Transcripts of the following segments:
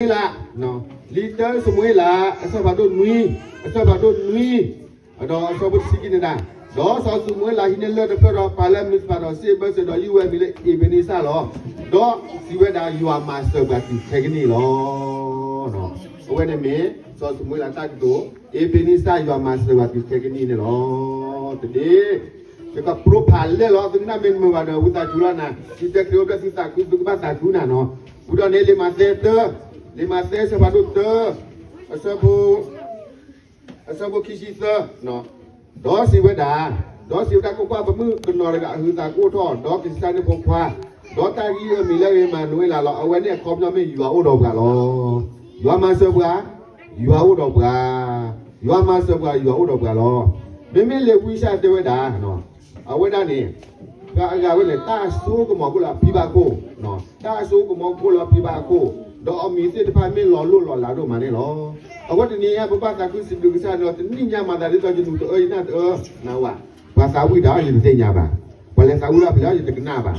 လး, လံာ်တၢၡမူၤအ့လး အဆၢဖးဒိၣ်နွံ, အဆၢဖးဒိၣ်နွံ, ဒီးအဆၢဖိတဆံခံန့ၣ်ဒၣ်, ဒီးစီၤၡမူၤအ့လးဟံးန့ၢ်လၢၢ်တဖျၢၣ်ဒီး ပာ်လၢအမံၤတဖၣ်ဒီးစံးဘၢၣ်စၢၤဒီး ယုၢ်ဝဲအမံၤလၢအ့းဘ့နံစၢ်လီၤ. ဒီးစံးဝဲဒၣ် ယွၤမၤစၢၤပှၤတုၤခဲကနံၣ်အံၤလီၤ. အဝဲန့ၣ်မ့ၢ် စီၤၡမူၤအ့လးတၢ်ကတိၤ, အ့းဘ့နံစၢ် ယွၤမၤစၢၤပှၤတုၤခဲကနံၣ်န့ၣ်လီၤ. တဒ့ ယကပြိဖးလဲၢ်လီၤ သုကနၣ်မ့ၢ်မုာ်ဘၣ်ဒီး ဝံသးစူၤလီၤနၤ, စံးတဲခရံာ်အိၣ်ဖျဲၣ်သုသးခု သုကဘၣ်သးခုနၤနီၤ. ဝံၤဒီးန့ၣ် လံာ်မးသဲတၢ, လံာ်မးသဲအဆၢဖးဒိၣ်တၢ, အဆၢဖိ အဆၢဖိခံဆံသၢ, ဒီးစံးဝဲဒၣ်, ဒီးစံးဝဲဒၣ် ကွၢ်ကွၢ်ပမုၣ်ကနီၤတဂၤအဟၢသးကအိၣ်ထီၣ်, ဒီးကစံးတၢ်န့ၢ်ဖိခွါ, ဒီးတၢ်ဂ့ၢ်အမံၤလၢအဂ့ၤ မၤနူၤအ့လးလီၤ. အဝဲန့ၣ်အခီပညီမ့ၢ်ယွၤအိၣ်ဒီးပှၤလီၤ. ယွၤမၤစၢၤပှၤ, ယွၤအိၣ်ဒီးပှၤ, ယွၤမၤစၢၤပှၤ ယွၤအိၣ်ဒီးပှၤလီၤ. မ့မ့ၢ်လံာ်ဝံယၡါယၤတဲဝဲဒၣ် အဝဲဒၣ်န့ၣ် ပှၤအဂၤဝဲန့ၣ် တၢ်စိကမီၤကအိၣ်လၢအဖံဘၣ်ခိၣ်, တၢ်စိကမီၤကအိၣ်လၢအဖံဘၣ်ခိၣ်, ဒီးအမံၤသ့ၣ်တဖၣ်မ့ၢ်လီၤလိၢ်လီၤလးဒိၣ်မးန့ၣ်လီၤ. အဃိတနံၤညါ ပဘၣ်သးခုစံးဘျုးကစၢ်ယွၤ တနံၣ်ညါမၤသးဒ်သိးယနူၤတအၢယနၢ်တအၢ, နဝၤ, ပှၤသးဝံၣ်တၢ်ယတသ့ၣ်ညါဘၣ်, ပှၤလဲၤသးဝံၣ်ဒၣ်ဖဲလဲၣ်ယတကနၣ်ဘၣ်.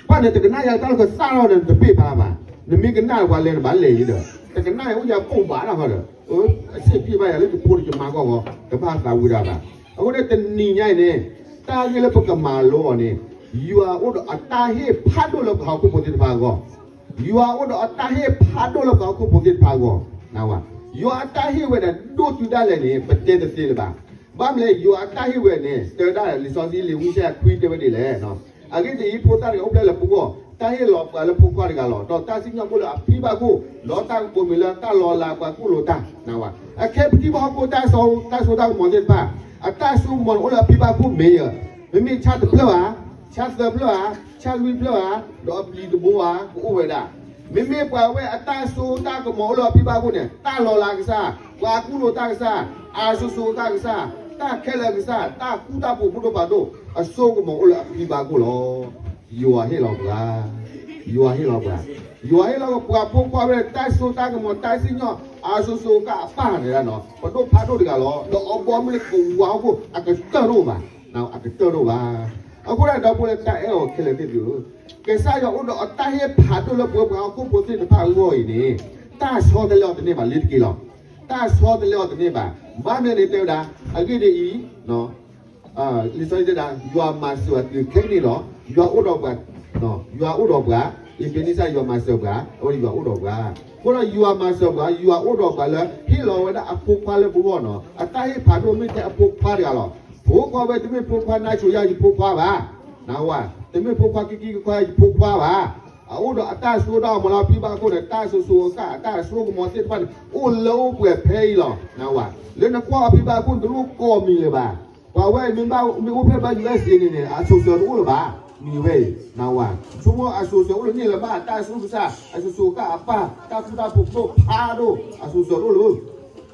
ပှၤန့ၣ်တကနၣ်ယၤတၢ်လၢကသၣ်ထီၣ်န့ၣ် တပ့ၢ်ဖးဘၣ်, နမ့ၢ်ကနၣ်ပှၤလဲၤနဘၣ်လဲၤယံၤဒီး, တကနၣ်ယၤအိၣ်ယၤပိၢ်ဘၣ်တၢ်ဃီဒီး, အဆ့ၣ်ပံၣ်ဘၣ်ယၤလၢယဖိတယမါဂီၢ်ဂီၢ် တဘၣ်သးဝံၣ်ဒၣ်ဘၣ်. အဃိန့ၣ်တနံၤညါအံၤန့ၣ် တၢ်ဂ့ၢ်လၢပကမၤလိအီၤန့ၣ်, ယွၤအိၣ်ဒီးအတၢ်ဟ့ၣ်ဖးဒိၣ်လၢပှၤဟီၣ်ခိၣ်ဖိသ့ၣ်တဖၣ်အဂီၢ်, ယွၤအိၣ်ဒီးအတၢ်ဟ့ၣ်ဖးဒိၣ်လၢပှၤဟီၣ်ခိၣ်ဖိသ့ၣ်တဖၣ်အဂီၢ်, နဝၤ, ယွၤအတၢ်ဟ့ၣ်ဝဲဒၣ်ဒိၣ်တုၤဒၣ်လဲာ်န့ၣ် ပတဲတသ့လၢၤဘၣ်. ဘၣ်မနုၤလဲၣ် ယွၤအတၢ်ဟ့ၣ်ဝဲန့ၣ် တဲဝဲဒၣ်လံာ်စီဆှံလံာ်ဝံယၡါယၤခွံတဲဝဲဒ်လဲၣ်, အဂ့ၢ်ဒ်အံၤ ဖိသၣ်တဂၤအိၣ်ဖျဲၣ်လၢပဂီၢ်, တၢ်ဟ့ၣ်လီၤပှၤလၢဖိခွါတဂၤလီၤ. ဒီးတၢ်စံၣ်ညီၣ်အိၣ်လၢအဖံဘၣ်ခိၣ်, ဒီးတၢ်ကပိာ်မုၣ်လၢတၢ်လီၤလးပှၤကိၣ်လိာ်တၢ်, နဝၤ, အခဲပထံၣ်ဘၣ်ဟီၣ်ခိၣ်တၢ်စိ, တၢ်စိတၢ်ကမီၤသ့ၣ်တဖၣ်, အတၢ်စိကမီၤန့ၣ်အိၣ်လၢအဖံဘၣ်ခိၣ်မ့ၢ်ယၤ, မ့မ့ၢ်ဆၣ်တဖျၢၣ်ဧါ, ဆၣ်သၢဖျၢၣ်ဧါ, ဆၣ်လွံၢ်ဖျၢၣ်ဧါ, ဒီးအပျံၤတဘိဧါ ကအိၣ်ဝဲဒၣ်. မ့မ့ၢ်ပှၤဝဲအတၢ်စိတၢ်ကမီၤအိၣ်လၢအဖံဘၣ်ခိၣ်န့ၣ် တၢ်လီၤလးကစၢ်, ပှၤကူၣ်လိာ်တၢ်ကစၢ်, အစိၤစိၤကစၢ်, တၢ်ခဲလၢာ်ကစၢ်, တၢ်ဃူတၢ်ဖိးမူဒိၣ်ပၤဒိၣ်, အစိကမီၤအိၣ်လၢအဖံဘၣ်ခိၣ်လီၤ. ယွၤဟ့ၣ်လီၤပှၤ, ယွၤဟ့ၣ်လီၤပှၤ, ယွၤဟ့ၣ်လီၤပှၤဖိခွါဝဲ တၢ်စိတၢ်ကမီၤ တၢ်စံၣ်ညီၣ် အစိၤစိၤကစၢ်အပၢ်န့ၣ်လီၤ. ပဒိၣ်ဖးဒိၣ်တဂၤလီၤ. ဒီးအဘီမုၢ်လၢကဝၤဟီၣ်ခိၣ် အကတၢၢ်တအိၣ်ဘၣ်, အကတၢၢ်တအိၣ်ဘၣ်. အဃိဒီး ဒီပုၢ်ဝဲၢ်လၢတၢ်အဲၣ်အီၤခဲလၢာ်သ့ၣ်တဖၣ်ဧၢ, ကစၢ်ယွၤအိၣ်ဒီးအတၢ်ဟ့ၣ်ဖးဒိၣ်လၢပဝဲပှၤဟီၣ်ခိၣ်ဖိသ့ၣ်တဖၣ်အဂီၢ်အံၤန့ၣ်, တၢ်ဆီတလဲအီၤတန့ၢ်ဘၣ်လ့ၤတက့ၤလီၤ. တၢ်ဆီတလဲအီၤတန့ၢ်ဘၣ်. ဘၣ်မနုၤန့ၣ်တဲဝဲဒၣ်, အဂ့ၢ်ဒ်အံၤ, လံာ်စီဆှံတဲဒၣ် ယွၤမၤစၢၤအီၤတုၤခဲကနံၣ်လီၤ. ယွၤအိၣ်ဒီးပှၤ, ယွၤအိၣ်ဒီးပှၤ, အ့းဘ့နံစၢ် ယွၤမၤစၢၤပှၤ, အဝဲဒၣ်ယွၤအိၣ်ဒီးပှၤ. အဃိဒီးယွၤမၤစၢၤပှၤ, ယွၤအိၣ်ဒီးပှၤလၢ ဟ့ၣ်လီၤဝဲဒၣ်အဖိခွါလၢပဂီၢ်နီၤ. အတၢ်ဟ့ၣ်ဖးဒိၣ်မ့ၢ်ထဲအဖိခွါတဂၤလီၤ. ဖိခွါဝဲတမ့ၢ်ဖိခွါနါဆိယါယဖိခွါဘၣ်, နဝၤ, တမ့ၢ်ဖိခွါကံကံကခွါယဖိခွါဘၣ်. အအိၣ်ဒီးအတၢ်စိတၢ်ကမီၤလၢအဖံဘၣ်ခိၣ်န့ၣ် တၢ်စိၤစိၤအကစၢ် အတၢ်စိကမီၤသ့ၣ်တဖၣ်န့ၣ် အိၣ်လၢအိၣ်ပှဲၤဖဲအံၤလီၤ. နဝၤ, လၢနကွၢ်အဖံဘၣ်ခိၣ်န့ၣ် တလိၣ်ကိးမံၤလၢၤဘၣ်. ပှၤဝဲအံၤမ့ၢ်ဘၣ်မ့ၢ်အိၣ်ဖျဲၣ်ဘၣ် ယူၢ်အ့ၣ်စ့န့ၣ်န့ၣ် အစိၤစိၤတအိၣ်လၢၤဘၣ်. မံၤဝဲအံၤ, နဝၤ, ဆိကမိၣ်အစိၤစိၤအိၣ်လၢန့ၣ်လၢၤဘၣ်. တၢ်စိၤကစၢ် အစိၤစိၤကစၢ်အပၢ် တၢ်ဃူတၢ်ဖိးဒိၣ်ဖးဒိၣ် အစိၤစိၤတအိၣ်လၢၤ.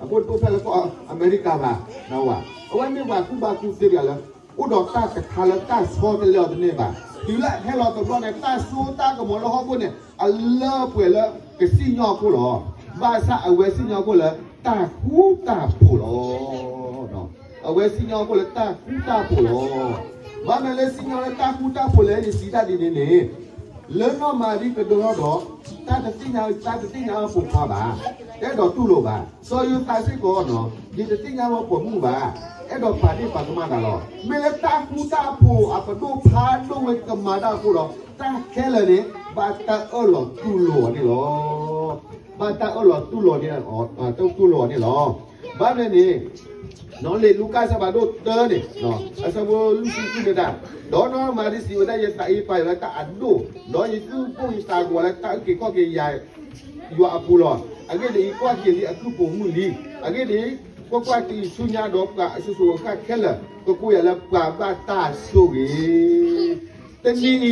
အဃိတအိၣ်ဖျဲၣ်လၢကီၢ်အမဲရကၤဘၣ်, နဝၤ. အဝဲမ့ၢ်ပှၤကူၣ်ဘၣ်ကူၣ်သ့တဂၤလၢ အိၣ်ဒီးတၢ်တခါလၢတၢ်ဆီတလဲအီၤတန့ၢ်ဘၣ်. တုၤလၢအဟဲလီၤတဘျီန့ၣ် တၢ်စိတၢ်ကမီၤလၢဟီၣ်ခိၣ်န့ၣ် အလၢပှဲၤလၢကစံၣ်ညီၣ်ခိၣ်လီၤ. ဘၣ်ဆၣ်အဝဲစံၣ်ညီၣ်ခိၣ်လၢတၢ်ဃူတၢ်ဖိးလီၤ. အဝဲစံၣ်ညီၣ်ခိၣ်လၢတၢ်ဃူတၢ်ဖိးလီၤ. ဘၣ်မနုၤလၢစံၣ်ညီၣ်လၢတၢ်ဃူတၢ်ဖိးလဲၣ် ယစံးတၢ်ဒ်န့ၣ်န့ၣ်, လၢနီၢ်မၤရံကဒိထီၣ်ဒီး တၢ်တသ့ၣ်ညါ, တၢ်တသ့ၣ်ညါအီၤပိာ်ခွါဘၣ်, တအဲၣ်ဒိးတူၢ်လိာ်ဘၣ်. စီၤယိၤသးစ့ၢ်ကီးနီၤ ဒ်တသ့ၣ်ညါအီၤပိာ်မုၣ်ဘၣ်, အဲၣ်ဒိးပာ်ဒ့ၣ်ပာ်ကမၣ်တၢ်လီၤ. မ့ၢ်လၢတၢ်ဃူတၢ်ဖိးအပဒိၣ်ဖးဒိၣ်ဝဲကမၤတၢ်အဃိဒီး တၢ်ခဲလၢာ်န့ၣ် ဘၣ်တၢ်အၢၣ်လီၤတူၢ်လိာ်အီၤန့ၣ်လီၤ. ဘၣ်တၢ်အၢၣ်လီၤတူၢ်လိာ်န့ၣ်, တူၢ်လိာ်အီၤန့ၣ်လီၤ. ဘၣ်မနုၤန့ၣ် လံာ်လူၤကၣ်အဆၢဖးဒိၣ်တၢန့ၣ် အဆၢဖိလွံၢ်ဆံဃုန့ၣ်ဒၣ်, ဒီးနီၢ်မၤရံစံးဝဲဒၣ် ယသးအံၤပာ်ယွၤလၢတၢ်အဒိၣ်, ဒီးယသူၣ်ပိၢ်ယသးကဝီၤလၢတၢ်အုၣ်က့ၤခီၣ်က့ၤယၤ ယွၤအပူၤလီၤ. အဂ့ၢ်ဒ်အံၤ, ကွၢ်က့ၤလံအကုၢ်ပိာ်မုၣ်လံ. အဂ့ၢ်ဒ်အံၤ, ကွၢ်ကွၢ်, တုၤဆူညါဒီးပှၤအစိၤစိၤအဃၣ်ခဲလၢာ် ကကူးယၤလၢပှၤဘၣ်တၢ်ဆိၣ်ဂ့ၤ တနံၤ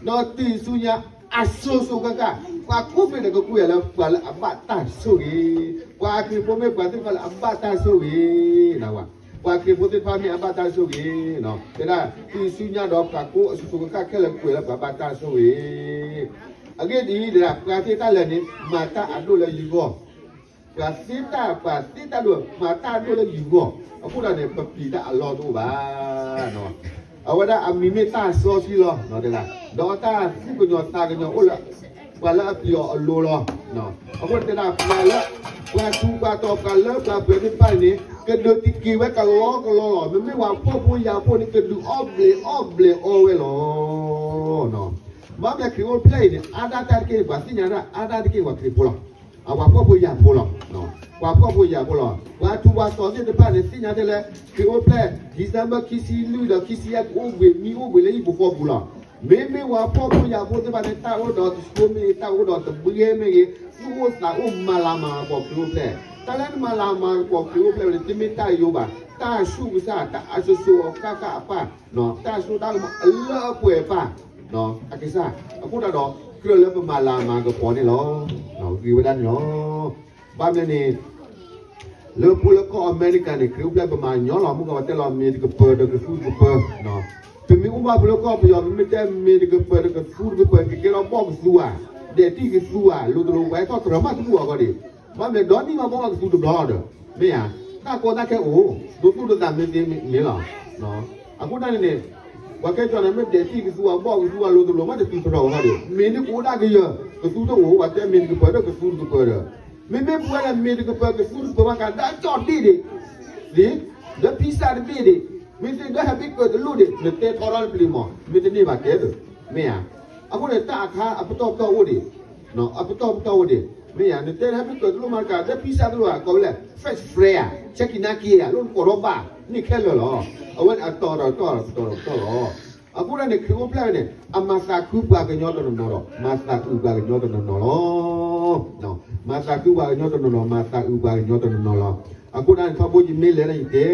အံၤ, ဒီးတုၤဆူညါအစိၤစိၤဃၣ်ဃၣ် ပှၤကိးဖဲန့ၣ် ကကူးယၤလၢပှၤလၢအဘၣ်တၢ်ဆိၣ်ဂ့ၤ. ပှၤခရံာ်ဖိမ့ၢ်ပှၤသ့ၣ်တဖၣ်လၢအဘၣ်တၢ်ဆိၣ်ဂ့ၤ, ပှၤခရံာ်ဖိသ့ၣ်တဖၣ်မ့ၢ်အဘၣ်တၢ်ဆိၣ်ဂ့ၤ, တဲဒၣ် တုၤဆူညါဒီးပှၤကိးအစိၤစိၤဃၣ်ဃၣ်ခဲလၢာ်ကကွဲးလၢပှၤဘၣ်တၢ်ဆိၣ်ဂ့ၤ. အဂ့ၢ်ဒ်အံၤ, ပှၤသ့တၢ်လၢာ်န့ၣ် မၤတၢ်အဒိၣ်လၢယဂီၢ် ပှၤသ့တၢ်, ပှၤသ့တၢ်ဒိၣ် မၤတၢ်အဒိၣ်လၢယဂီၢ်, အဃိဒီးန့ၣ် ပပျံၤတၢ်အလီၢ်တအိၣ်ဘၣ်. အဝဲဒၣ်အမံၤမ့ၢ်တၢ်စီဆှံလီၤ, ဒီးတၢ်သူၣ်ကညီၤသးကညီၤအိၣ်လၢ ပှၤလၢအပျံၤအီၤအလိၤလီၤ. အဃိန့ၣ်တဲဒၣ်ပှၤလၢ ပှၤထူးပှၤတီၤ ပှၤလၢပှၤပှဲၤသ့ၣ်တဖၣ်န့ၣ် ကဒုးတက့ၤဝဲကလီကလီလီၤ. မ့မ့ၢ်ပှၤဖှီၣ်ဖိယာ်ဖိန့ၣ် ကဒုးအီၣ်ဘျဲးအီၣ်ဘျဲးအီဝဲလီၤ. ဘၣ်မနုၤခရံာ်အိၣ်ဖျဲၣ်အံၤန့ၣ် အါဒၣ်တၢ်တက့ၢ်န့ၣ် ပှၤသ့ၣ်ညါဒၣ်အါဒၣ်တက့ၢ်ပှၤခရံာ်ဖိလီၤ. အပှၤဖှီၣ်ဖိယာ်ဖိလီၤ. ပှၤဖှီၣ်ဖိယာ်ဖိလီၤ. ပှၤထူးပှၤတီၤသ့ၣ်တဖၣ်န့ၣ် သ့ၣ်ညါထဲလဲၣ် ခရံာ်အိၣ်ဖျဲၣ် December ခံဆံလွံၢ်ဒီးခံဆံယဲၢ် ကအိၣ်ဘှံးမံအိၣ်ဘှံးလၢဟံၣ်ပူၤဃီပူၤလီၤ. မ့မ့ၢ်ပှၤဖှီၣ်ဖိယာ်ဖိသ့ၣ်တဖၣ်န့ၣ် တၢ်အိၣ်ဒီးတဆိမ့ၢ်ဂ့ၤ တၢ်အိၣ်ဒီးတဘှဲမ့ၢ်ဂ့ၤ သူၣ်အိၣ်သးအိၣ်မၤလၤမၤကပီၤခရံာ်အိၣ်ဖျဲၣ်. တၢ်လၢနမၤလၤမၤကပီၤခရံာ်အိၣ်ဖျဲၣ်ဝဲန့ၣ် တမ့ၢ်တၢ်ယိယိဘၣ်. တၢ်ဆူးကစၢ် တၢ်အစိစိအကၢ်ကၢ်အပၢ် တၢ်စိတၢ်ကမီၤအလၢအပှဲၤအပၢ် အကစၢ် အဃိသတးဒီး ကြၢးလၢပမၤလၤမၤကပီၤန့ၣ်လီၤ. ဂ့ၤဝဲဒၣ်န့ၣ်လီၤ. ဘၣ်မနုၤန့ၣ် လၢပအိၣ်လၢကီၢ်အမဲရကၤန့ၣ် ခရံာ်အိၣ်ဖျဲၣ်ပမၤညီလီၤ. မုၢ်ကီၤပတဲလီၤ မ့ၢ်တကပၢၤဒီးကသူတကပၢၤ, ပမ့ၢ်အိၣ်ဘၣ်ဖဲလၢကီၢ်ပယီၤ ပမ့ၢ်တဲမ့ၢ်တကပၢၤဒီးကသူတကပၢၤ ကကဲထီၣ်ဘီၣ်ကသူဧါ, ဒဲးတံၢ်ကသူဧါ, လိၤတလိၤ ပှၤဟဲထီၣ်တြၢၤမးတဘူၣ်အဂီၢ်ဒံး, ဘၣ်မနုၤဒီးနံၣ်မးဘီၣ်ကသူတဘျီဒီး, မ့ၢ်ဧါ, တၢ်ကီတၢ်ခဲအိၣ်, ဒိသူၣ်ဒိသးမ့ၢ်သ့မ့ၢ်လီၤ. အဃိသတးန့ၣ်န့ၣ် ပှၤကဲကီန့ၣ် မ့ၢ်ဒဲးတံၢ်ကသူဧါ ဘီၣ်ကသူဧါ လိၤတလိၤ မ့ၢ်တသူတြၢၤအဂီၢ်ဒီး မ့ၢ်နံၣ်ကအိၣ်ဒၣ်ကယၢၤ, ကသူတအိၣ် ပှၤတဲမ့ၢ်တကပၢၤဒီးကသူတကပၢၤဒီး, မ့မ့ၢ်ပဝဲဒၣ်မ့ၢ်တကပၢၤကသူတကပၢၤဘၣ်ကး ဒၣ်ကၠီၣ်ဒ့ၣ်ဒံး, ဒီးဖံစၢ်တဘ့ၣ်ဒံး, မ့ၢ်သ့ဒီးဟဲဘ့ၣ်ကၢၤတလိၣ်ဒံး နတဲထီထီၣ်တပျ့ၤမး မ့ၢ်တန့ၢ်ဘၣ်ကဲဒီး, မ့ၢ်ဧါ. အဃိန့ၣ် တၢ်အခါအပတီၢ်ပတီၢ်အိၣ်ဒံး, အပတီၢ်ပတီၢ်အိၣ်ဒံး, မ့ၢ်ဧါ, နတဲဟဲဘ့ၣ်ကၢၤတလိၣ်မးကး ဒီးဖံစၢ်တလိၣ်ဧါ ကိးဝဲလဲၣ် French fry ဧါ, ဆဲကံနါက့ဧါ, လိၣ်နကိးထီၣ်ဘၣ်, န့ၢ်ခဲလၢာ်လီၤ. အဝဲန့ၣ်အတီၤဒီးတီၤဒီးတီၤဒီးတီၤလီၤ. အဃိန့ၣ် ခရံာ်အိၣ်ဖျဲၣ်န့ၣ် အမၤသးခုပှၤကညီတနီၤနီၤဒီး မၤသးအုးပှၤကညီတနီၤနီၤလီၤ. မၤသးခုပှၤကညီတနီၤနီၤ မၤသးအုးပှၤကညီတနီၤနီၤလီၤ. အဃိန့ၣ် ထီဘိယမ့ၢ်လဲၤလၢယတဲ,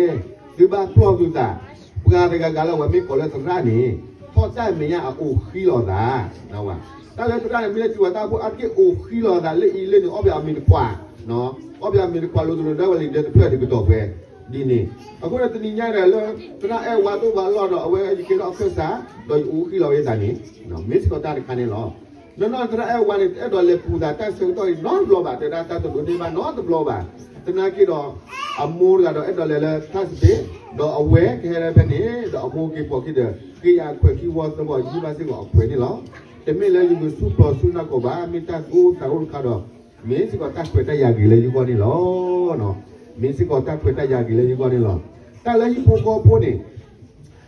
သုဘၣ်ပျီၢ်သုသး, ပှၤတဂၤဂၤလၢအဝဲမ့ၢ်ကိးလၢသရၣ်န့ၣ်, ထီၣ်တၢ်မဲာ်ညါအအိၣ်ဃံလီၤသး, တၢ်လၢသရၣ်န့ၣ် မ့ၢ်လၢထံဝဲတၢ်ဖိအါတက့ၢ်အိၣ်ဃံလီၤသး လၢအံၤလၢန့ၣ် အီၣ်ဘၣ်အမံၤတခွး, အီၣ်ဘၣ်အမံၤတခွးလိၤတလိၤ ဒၢဝဲလံာ်ဒၢတဖျၢၣ်တကတီၢ်ဖဲ ဒ်န့ၣ်. အဃိန့ၣ် တနံၤညါဒီးလၢ သရၣ်အဲၣ်ဝါတအိၣ်ဘၣ်လီၢ်ဒီး အဝဲယကဲထီၣ်အခၢၣ်စး, ဒီးယအိၣ်ဃံလီၤဝဲသးန့ၣ်, မ့ၢ်စ့ၢ်ကီးတၢ်တခါန့ၣ်လီၤ. နီၢ်နီၢ်သရၣ်အဲၣ်ဝါန့ၣ် တအဲၣ်ဒိးလဲၤပူၤသးတၢ်ဆၢကတီၢ်အံၤနီတဘျီဘၣ်, တဲဒၣ်တၢ်တဒိးန့ၢ်ဘၣ်နီတဘျီဘၣ်. သနာ်က့ဒီး အမိၢ်တဂၤဒီးအဲၣ်ဒိးလဲၤလၢ Thursday, ဒီးအဝဲကဟဲလၢဖဲန့ၣ် ဒီးအမိၢ်က့ၤပိာ်ခံဒီး ဃ့ယၤခွဲးခံဝီသဝီ ယုၢ်ဘၣ်စ့ၢ်ကီးအခွဲးန့ၣ်လီၤ. တမ့ၢ်လၢယကဆူၣ်ပျီဆူၣ်နီၢ်ကီးဘၣ်, မ့ၢ်တၢ်သူၣ်အိၣ်သးအိၣ်တခါဒီး မ့ၢ်စ့ၢ်ကီးတၢ်ခွဲးတၢ်ယာ်ဂ့ၤလၢယဂီၢ်န့ၣ်လီၤ. မ့ၢ်စ့ၢ်ကီးတၢ်ခွဲးတၢ်ယာ်ဂ့ၤလၢယဂီၢ်န့ၣ်လီၤ. တၢ်လၢဟံၣ်ဖိဃီဖိန့ၣ်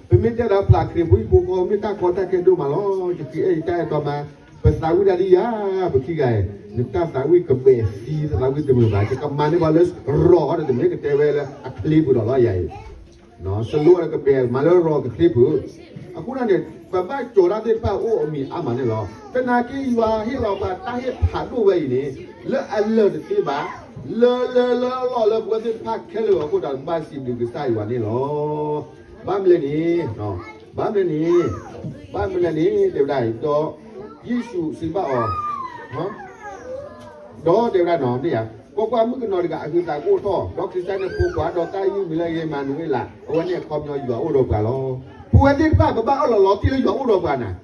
ပမ့ၢ်တဲဒီးပျၢ်ခရံာ်ဖိဟံၣ်ဖိဃီ မ့ၢ်တၢ်ကီတၢ်ခဲဒိၣ်မးလီၤ. ယဃ့အဲၣ်ယတၢ်အဲၣ်တီမး, ပသးဝံၣ်ဒၣ်ဒ်ယၤ, ပခံဂၤအံၤ, နတၢ်သးဝံၣ်ကဘဲးသံ, သးဝံၣ်တမုာ်ဘၣ်, ယကမၤန့ၢ်ပှၤလၢရီၤအီၤဒီး တမ့ၢ်ကတဲဝဲလၢအချ့ပူၤဒီးလီၤယၤအံၤ စလိၣ်ဒီးကဘဲးမၤလၢရီၤကချ့ပူၤ. အဃိန့ၣ် ပဘၣ်ကၠီၤတၢ်သ့ၣ်တဖၣ်အိၣ်အမံၤအါမးန့ၣ်လီၤ. သနာ်က့ယွၤဟ့ၣ်လီၤပှၤတၢ်ဟ့ၣ်ဖးဒိၣ်ဝဲအံၤန့ၣ် လၢအလၢာ်တသ့ဘၣ်, လၢလၢလၢလီၢ်လၢပဝဲသ့ၣ်တဖၣ်ခဲလၢာ်အဃိဒီး ဘၣ်စံးဘျုးကစၢ်ယွၤန့ၣ်လီၤ. ဘၣ်မနုၤလဲၣ်န့ၣ်, ဘၣ်မနုၤလဲၣ်န့ၣ်, ဘၣ်မနုၤလဲၣ်န့ၣ် တဲဝဲဒၣ်အံၤ, ဒီးယ့ၣ်ၡူးစံးဘၣ်အီၤ, ဒီးတဲဝဲဒၣ်နီၤ, မ့ၢ်ဧါ, ကွၢ်ကွၢ်မုၣ်ကနီၤတဂၤအဟုးသးကအိၣ်ထီၣ်, ဒီးခရံာ်စတၢ်န့ၣ်ဖိခွါ, ဒီးတၢ်အံၤမံၤလၢအမံၤအၤမနူၤအ့လး, အဝဲန့ၣ်အခီပညီယွၤအိၣ်ဒီးပှၤလီၤ. ပဝဲသ့ၣ်တဖၣ် ပဘၣ်အၢၣ်လီၤလီၤတံၢ်လၢယွၤအိၣ်ဒီးပှၤနၤ.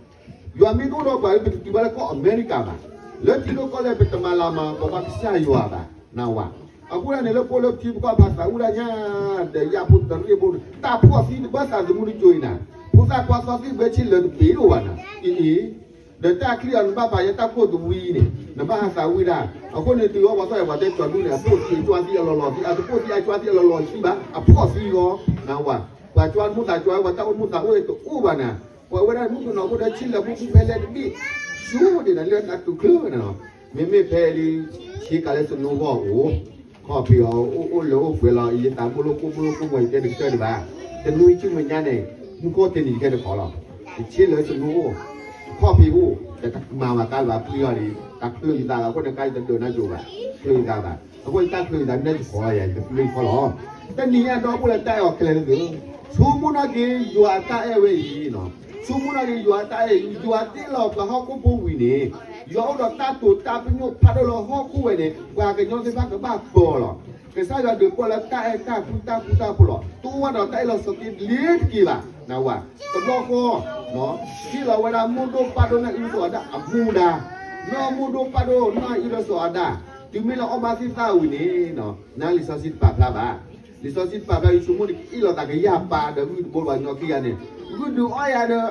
ယွၤမ့ၢ်တအိၣ်ဒီးပှၤ ပတတုၤဘၣ်လၢကီၢ်အမဲရကၤဘၣ်. လၢထံဒိၣ်ကီၢ်လဲၢ် ပတမၤလၤမၤကပီၤဘၣ်ကစၢ်ယွၤဘၣ်, နၢ်ဟူဧါ. အဃိန့ၣ် လၢပအိၣ်လၢထံဖိကီၢ်ဖိ သးဝံၣ်ဒၣ်ညါ, ဒီးယၤဖိတရံးဖိ, တၢ်ဖှီၣ်သံတဘၣ်သးသမူတစိၤအံၤနၤ, ဖိသၣ်ခွါသီသံၣ်ဘၢဆ့လၢာ်တဘ့ၣ်ဒိၣ်ဘၣ်နၤ, အံၤအံၤ, ဒီးတၢ်ချံအီၤ နဘၣ်ပာ်ယဲတၢ်ကိၢ်တဝံၤန့ၣ် နဘၣ်ဟးသးဝံၣ်ဒၣ်. အဃိန့ၣ် တုၤအီၤပှၤသီၣ်အံၤ ပှၤတဲကၠီၤဒူၣ်န့ၣ် အဖိၣ်သံကွၢ်သံအလီၤလီၤသံ, အတဖိၣ်သံအကွၢ်သံအလီၤလီၤသံဘၣ်, အဖှီၣ်သံလီၤ, နၢ်ဟူဧါ. ပှၤကွၢ်မူသးကွၢ်ဝဲ ပှၤတၢ်အိၣ်မူသးအိၣ်တအိၣ်ဘၣ်နၤ. ပှၤဝဲဒၣ်မုၣ်ကနီၤဖိဒီး ဆ့လၢာ်ဖိဖဲလဲၣ်တဘ့ၣ်, ဆူၣ်ဒံးနၤလၢနတူၢ်ချၢနၤလီၤ. မ့မ့ၢ်ဖဲလံ ဆ့ကၤလၢစနိဂီၢ်အိၣ်, ခီၣ်ဖံးအီၤ အိၣ်အိၣ်လၢအိၣ်ပှဲၤလီၤ, ယသးမိၢ်လိၣ်ကိၢ်မိၢ်လိၣ်ကိၢ်မိၢ် ယတဲတကတၢၢ်ဒံးဘၣ်. တနွံဆူမဲာ်ညါန့ၣ် မူခိၣ်တနံၤယကဲတခီလီၤ. ယဆ့လၢာ်စနိအိၣ်, ခီၣ်ဖံးအိၣ်, တမၤဝဲကါလၢၤဘၣ် ပျံၤအီၤလံ, တချုးယသးဘၣ် အဃိန့ၣ် ကါယတဒၢးနါယိၤဘၣ်, ချုးယသးဘၣ်. အဃိန့ၣ် တၢ်ချုးယသး မ့ၢ်တချုးယသး ယတချုးယခီလီၤ. တနံၤညါဒီပုၢ်ဝဲၢ် တၢ်အဲၣ်အီၤခဲလၢာ်န့ၣ်, ဆိကမိၣ်နာ်က့ၤ ယွၤတၢ်အဲၣ်ဝဲအံၤ, ဆိကမိၣ်နာ်က့ၤ ယွၤတၢ်အဲၣ်အံၤ, ယွၤတ့လီၤပှၤဟီၣ်ခိၣ်ဖိဝံၤန့ၣ်, ယွၤအိၣ်ဒီးတၢ်တိာ်တၢ်ပညိၣ်ဖးဒိၣ်လၢဟီၣ်ခိၣ်ဝဲန့ၣ် ပှၤကညီသ့ၣ်တဖၣ်ကဘၣ်ပၢၤလီၤ. ကစၢ်ယွၤဒုးပီၢ်လၢတၢ်အဲၣ်တၢ်ကွံတၢ်ဃူတၢ်ဖိးလီၤ. တအိၣ်ဝဲဒီးတၢ်အ့ၣ်လိာ်ဆိးက့လ့ၤတက့ၢ်ဘၣ်, နၢ်ဟူဧါ. တဘျီဃီ ဟ့ၣ်လီၤဝဲဒၣ် မိၢ်ဒိၣ်ပၢ်ဒိၣ် နီၢ်အံၣ်လိာ်ဆိးအၤဒၣ်အမူဒါ, နီၢ်မိၢ်ဒိၣ်ပၢ်ဒိၣ် နီၢ်အံၣ်လိာ်ဆိးအၤဒၣ်, တုၤမ့ၢ်လၢအီၣ်ဘၣ်သ့ၣ်သၣ်ဝံၤန့ၣ်, နလံာ်စီဆှံတပာ်ဖျါဘၣ်. လံာ်စီဆှံတပာ်ဖျါ ယဆိကမိၣ်န့ၣ် ကအ့ၣ်လိာ်သးကယၢ်ပၢ်ဒီး ဂုၢ်တဘိဘၣ်ညီခံဂၤန့ၣ်, ဂုၢ်ဒုးအီၣ်ယၤဒီး,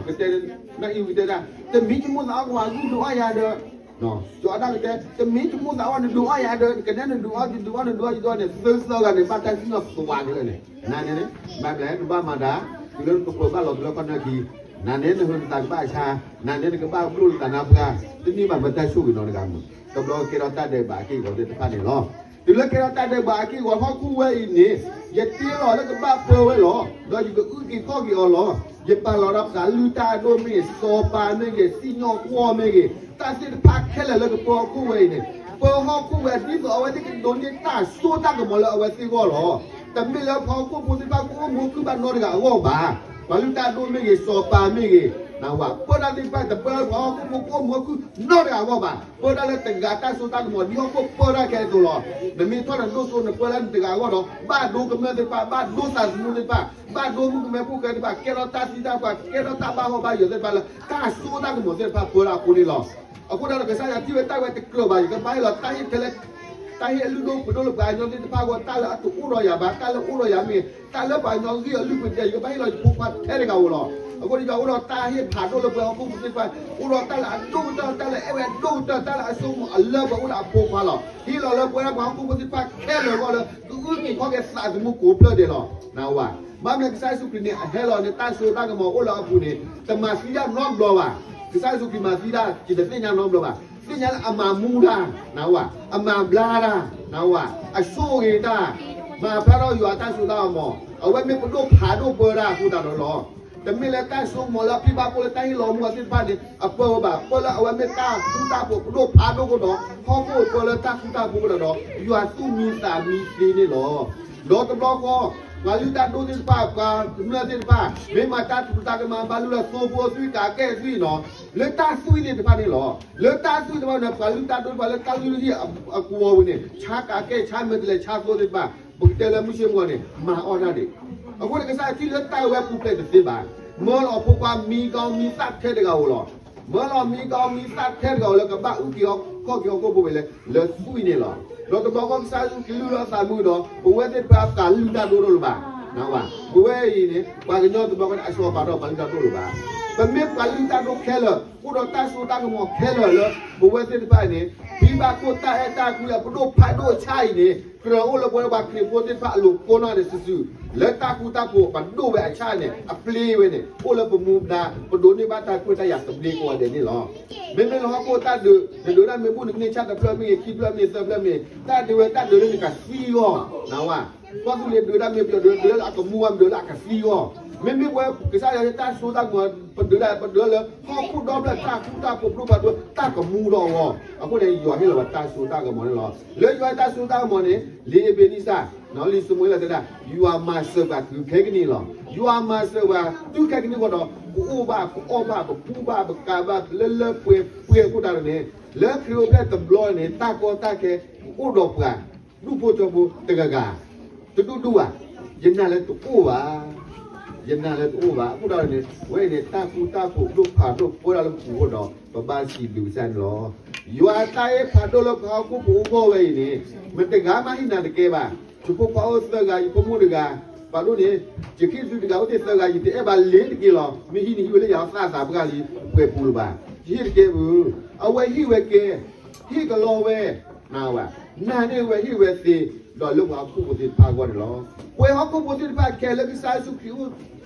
ကတဲ, နီၢ်အံၣ်ဝံၤတဲဒၣ်, တမံၤယမိၢ်သးအီၣ်ကဝၤ ဂုၢ်ဒုးအီၣ်ယၤဒီး ကီးဒၣ်ကတဲ တမ့ၢ်တမိၣ်သးအီၣ်နဒုးအီၣ်ယၤဒီး ကနဲနဒုးအီၣ် ယဒုးအီၣ်နဒုးအီၣ်ယဒုးအီၣ်န့ၣ် သၢသၢဂၤန့ၣ် ဘၣ်တၢ်စံၣ်ညီၣ်သွါက့ၤလၢာ်န့ၣ် နၤန့ၣ်န့ၣ် ဘၣ်မလဲၣ် နဘၣ်မၤဒၣ် တုၤလၢနကပၢၤဘၣ်လီၤ တုၤလၢကီၢ်နၢၢ်ခံ နၤန့ၣ် နဟုးနသးကဘၣ်ဆါ နၤန့ၣ် နကဘၣ်ဘျိၣ်လၢသးနါပှၢ် တန့ၢ်ဘၣ်မ့ၢ်တၢ်ဆိၣ်ဂ့ၤနီတဂၤမုာ် တဘျီကဲထီၣ်တၢ်ဒဲးဘးအက့ၢ်အဂီၤသ့ၣ်တဖၣ်န့ၣ်လီၤ. တုၤလၢကဲထီၣ်တၢ်ဒဲးဘးအက့ၢ်အဂီၤ ဟီၣ်ခိၣ်ဝဲအံၤန့ၣ် ယတ့လီၤလၢကဘၣ်ပၢဝဲလီၤ. ဒီးယကအုၣ်က့ၤခီၣ်က့ၤအီၤလီၤ. ယပာ်လီၤဒီးပှၤလုၢ်တၢ်အဒိၣ်မ့ၢ်ဂ့ၤ စီၤပၤမ့ၢ်ဂ့ၤ စံၣ်ညီၣ်ကွီၢ်မ့ၢ်ဂ့ၤ တၢ်သ့ၣ်တဖၣ်ခဲလၢာ်လၢကပၢဟီၣ်ခိၣ်ဝဲအံၤန့ၣ် ပၢဟီၣ်ခိၣ်ဝဲဒ်သိးအဝဲသ့ၣ်ကဒိးန့ၢ်တၢ်စိတၢ်ကမီၤလၢအဝဲသ့ၣ်အဂီၢ်လီၤ. တမ့ၢ်လၢပှၤဟီၣ်ခိၣ်ဖိသ့ၣ်တဖၣ်ကအိၣ်မူခုၣ်ဘၣ်နီတဂၤအဂီၢ်ဘၣ်. ပှၤလုၢ်တၢ်ဒိၣ်မ့ၢ်ဂ့ၤ စီၤပၤမ့ၢ်ဂ့ၤ နဝဲ ပၢတၢ်သ့ၣ်တဖၣ် တပၢလၢပှၤဟီၣ်ခိၣ်ဖိကအိၣ်မူခုၣ်နီတဂၤအဂီၢ်ဘၣ်. ပၢတၢ်လၢတဂၤတၢ်စိတၢ်ကမီၤ ဒ်ဟီၣ်ခိၣ်ပၢတၢ်ခဲအသိးလီၤ. နမ့ၢ်ထီၣ်နဒိၣ်စိ နပၢလၢနတဂၤအဂီၢ်ဒီး ဘၣ်ဒိကမျၢၢ်သ့ၣ်တဖၣ် ဘၣ်ဒိသးသမူသ့ၣ်တဖၣ် ဘၣ်ဒိမုၣ်ကမဲဖိဃဲသ့ၣ်တဖၣ် ကဲထီၣ်တၢ်သံတၢ်ပှၢ် ကဲထီၣ်တၢ်ဘၣ်ဟီၣ်ဘၣ်ယၢၤသ့ၣ်တဖၣ်လၢ တၢ်စိတၢ်ကမီၤသ့ၣ်တဖၣ်ပၢတၢ်အဃိန့ၣ်လီၤ. အဃိဒီးကစၢ်ယွၤထံၣ်ဝဲတၢ်ဝဲတကြၢးဘၣ် ယကဘၣ်ဟ့ၣ်လီၤတၢ်ဟ့ၣ်ထဲလၢ တၢ်ဟ့ၣ်အလုၢ်ဒိၣ်ပှ့ၤဒိၣ်လၢပှၤကညီသ့ၣ်တဖၣ်အဂီၢ် တၢ်လၢအတအိၣ်ဒီးယၤဘၣ် တၢ်လၢအိၣ်ဒီးယၤမ့ၢ် တၢ်လၢပှၤကညီဂံၢ်အလုၢ်ပှ့ၤဒဲး ယကဘၣ်ဟ့ၣ်လီၤယဖိခွါထဲတဂၤဧိၤလီၤ. အဃိန့ၣ် ယွၤအိၣ်ဒီးတၢ်ဟ့ၣ်ဖးဒိၣ်လၢပှၤဟီၣ်ခိၣ်ဖိသ့ၣ်တဖၣ် အိၣ်ဒီးတၢ်လၢအဒိၣ်ကတၢၢ် တၢ်လၢအအဲၣ်ဝဲဒိၣ်ကတၢၢ် တၢ်လၢအဆိကမိၣ်အလၢပှဲၤအိၣ်ဒီးအဖိခွါလီၤ. ဟ့ၣ်လီၤလၢပဝဲဒၣ်ပှၤဟီၣ်ခိၣ်ဖိသ့ၣ်တဖၣ်ခဲလၢာ်အဂီၢ်လၢ ကအုၣ်က့ၤခီၣ်က့ၤသးသမူကိးဖျၢၣ်ဒဲးလီၤ. နဝဲ ဘၣ်မနုၤကစၢ်ယ့ၣ်ၡူးခရံာ်န့ၣ် အဟဲလီၤန့ၣ် တၢ်စိတၢ်ကမီၤအိၣ်လၢအပူၤန့ၣ် တမၤသံတၢ်နီတဘျီဘၣ်. ကစၢ်ယ့ၣ်ၡူးခရံာ်မၤသံတၢ် ယတသ့ၣ်ညါနီတဘျီဘၣ်. သ့ၣ်ညါလၢအမၤမူတၢ် နဝဲ အမၤဘျါတၢ် နဝဲ အဆိၣ်ဂ့ၤတၢ် မၤဖျါထီၣ်ယွၤအတၢ်စိတၢ်ကမီၤ အဝဲမ့ၢ်ပဒိၣ်ဖးဒိၣ်ပၢတၢ်အဃိသတးဒီးလီၤ. တမ့ၢ်လၢတၢ်စိကမီၤလၢအဖံးဘၣ်ဖှိၣ်လၢတၢ်ဟ့ၣ်လီၤမူအသ့ၣ်တဖၣ်န့ၣ် အပၢဝဲဘၣ်. ပၢလၢအဝဲမ့ၢ်တၢ်ဃူတၢ်ဖိးပဒိၣ်ဖးဒိၣ်အဃိဒီး ဟီၣ်ခိၣ်ပၢလၢတၢ်ဃူတၢ်ဖိးအဃိဒီး ယွၤသူၣ်မံသးမံသ့န့ၣ်လီၤ. ဒီးတဘျီဃီ ပှၤလုၢ်တၢ်ဒိၣ်သ့ၣ်တဖၣ် ပှၤကမျၢၢ်သ့ၣ်တဖၣ် မ့ၢ်မၤတၢ်တပူၤတၢ်ကမၣ် ဘၣ်လုၢ်လၢသိဖိသွံၣ်ကးကဲၣ်သွံၣ်နီၤ လၢတၢ်သွံၣ်သ့ၣ်တဖၣ်န့ၣ်လီၤ. လၢတၢ်သွံၣ်တဖၣ်န့ၣ် ပှၤလုၢ်တၢ်ဒိၣ်တဖၣ်လၢတၢ်လုၢ်ဟံၣ်အကဝီၤပူၤန့ၣ် ဆါကးကဲၣ် ဆါမဲာ်တဲၤလဲၤ ဆါသိသ့ၣ်တဖၣ် ပကတဲလၢမုၢ်ဆ့ၣ်မုၢ်ဂီၤန့ၣ် မၤအီၣ်တၢ်ဒံး. အဃိန့ၣ် ကစၢ်ယွၤထံၣ်လၢတၢ်ဝဲပူၤဖျဲးတသ့ဘၣ်. မၢလီၤအဖိခွါမံကီမံသၣ်ထဲတဂၤဧိၤလီၤ. မၢလီၤမံကီမံသၣ်ထဲတဂၤဧိၤလၢကဘၣ်အုၣ်က့ၤခီၣ်က့ၤဟီၣ်ခိၣ်ဖိဝဲလၢ လၢသွံၣ်န့ၣ်လီၤ. ဒီးတဘျီဃီကစၢ်ယ့ၣ်ၡူးခရံာ်လုၢ်လၢအသးမုၢ်ဒီး ပဝဲသ့ၣ်တဖၣ်ပှၤလုၢ်တၢ်ဒိၣ်တအိၣ်လၢၤဘၣ်. ပဝဲအံၤန့ၣ် ပှၤကညီတဘျီဃီန့ၣ် အစီၤပၤဒီးပှၤလုၢ်တၢ်ဒိၣ်လၢၤဘၣ်. ပမ့ၢ်ပှၤလုၢ်တၢ်ဒိၣ်ခဲလၢာ် အိၣ်ဒီးတၢ်စိတၢ်ကမီၤခဲလၢာ်လၢ ပဝဲသ့ၣ်တဖၣ်အံၤန့ၣ် ဖံးဘၣ်ခိၣ်တၢ်အဲၣ်တၢ်ကွံအပဒိၣ်ဖးဒိၣ်အဆၣ်အံၤန့ၣ် ကြၢးအိၣ်လၢပဝဲပှၤခရံာ်ဖိသ့ၣ်တဖၣ်အလိၤကိးနီၢ်ဒဲးစုာ်စုာ် လၢတၢ်ဃူတၢ်ဖိးပဒိၣ်ဝဲအဆၣ်န့ၣ် အပျ့ၤဝဲန့ၣ် အိၣ်လၢပမူဒါ ပဒိးန့ၢ်ဘၣ်တၢ်ခွဲးတၢ်ယာ်သဘျ့ကိးဂၤဒဲးန့ၣ်လီၤ. မ့မ့ၢ်လၢဟီၣ်ခိၣ်တၢ်ဒုး နဒုးတၢ်မ့ၢ်ဘူၣ်နကန့ၢ်ဆၣ်တဖျၢၣ်မ့ၢ်ဂ့ၤ ခံဖျၢၣ်မ့ၢ်သၢဖျၢၣ်မ့ၢ် တၢ်ဒုးဝဲတၢ်ဒုးလၢနကသံအဂီၢ် နဝဲ ကီၢ်သူလ့ၤဒုးတၢ်မ့ၢ်ပယီၤဒုး ဒုးလၢအကမူအဂီၢ် မ့ၢ်ဒုးလၢအကသံအဂီၢ် မ့မ့ၢ်ပဝဲကစၢ်ယွၤလၢတၢ်စိတၢ်ကမီၤ ပဒုးတၢ် ပဒုးလၢ ဟီၣ်ခိၣ်ဒီဖျၢၣ်တၢ်ဃူတၢ်ဖိးပဒိၣ်ဖးဒိၣ် တၢ်ကမူဒီးအဂီၢ် အဃိန့ၣ် ယွၤဟ့ၣ်လီၤပှၤတၢ်စိတၢ်ကမီၤန့ၣ်လီၤ. လၢယွၤတၢ်စိတၢ်ကမီၤန့ၣ် လံာ်အ့းဘြံၤနံၣ်စၢ် လံာ်စီၤမူၤအ့လးတဲဒၣ် ယွၤမၤစၢၤပှၤတုၤခဲကနံၣ်လီၤ. ယွၤမၤစၢၤပှၤတုၤခဲကနံၣ်အဃိဒီး ပအိၣ်ဘၣ် ပအီၣ်ဘၣ် ပကူဘၣ် ပကၤဘၣ် လၢလၢပှဲၤပှဲၤအဃိတၢ်န့ၣ် လၢခရံာ်အိၣ်ဖျဲၣ်တဘျီန့ၣ် တၢ်ကီတၢ်ခဲ ပအိၣ်ဒီးပှၤ ဒူၣ်ဖိထၢဖိတဂၤဂၤ တဒူၣ်ဒူၣ်ဘၣ်, ယနာ်လၢတအိၣ်ဘၣ်, ယနာ်လၢတအိၣ်ဘၣ်. အဃိဒီးန့ၣ် ဝဲအံၤန့ၣ် တၢ်ဃူတၢ်ဖိးဒိၣ်ဖးဒိၣ်ပၢဒၣ်လၢပပူၤအဃိဒီး ပဘၣ်စံးဘျုးကစၢ်န့ၣ်လီၤ. ယွၤအတၢ်အဲၣ်ဖးဒိၣ်လၢပှၤဟီၣ်ခိၣ်ဖိအဂီၢ်ဝဲအံၤန့ၣ် မတဂၤမးဟံးနၤတကဲဘၣ်. ယဖိခွါအိၣ်သၢဂၤ, ယဖိမုၣ်တဂၤ, ပာ်ဒိၣ်န့ၣ် ယခံသူတဂၤအိၣ်သ့ၣ်သၢဂၤ, ယတအဲၣ်ဘၣ်လ့ၤတက့ၢ်လီၤ. မ့ၢ်ဟံးန့ၣ်ဟံးဝဲလၢယသးသးပှၢ်လံ ပှဲၤပူၤလၢၤဘၣ်. ယဟ့ၣ်တကဲဘၣ်. အဝဲဟ့ၣ်ဝဲကဲ, ဟ့ၣ်ကလီဝဲ, နဝဲ, နာ်န့ၢ်ဝဲဟ့ၣ်ဝဲသ့, ဒီးလၢပှၤဟီၣ်ခိၣ်ဖိသ့ၣ်တဖၣ်အဂီၢ်န့ၣ်လီၤ. ပဝဲဟီၣ်ခိၣ်ဖိသ့ၣ်တဖၣ်ခဲလၢာ် ကစၢ်ယ့ၣ်ၡူးခရံာ်အိၣ်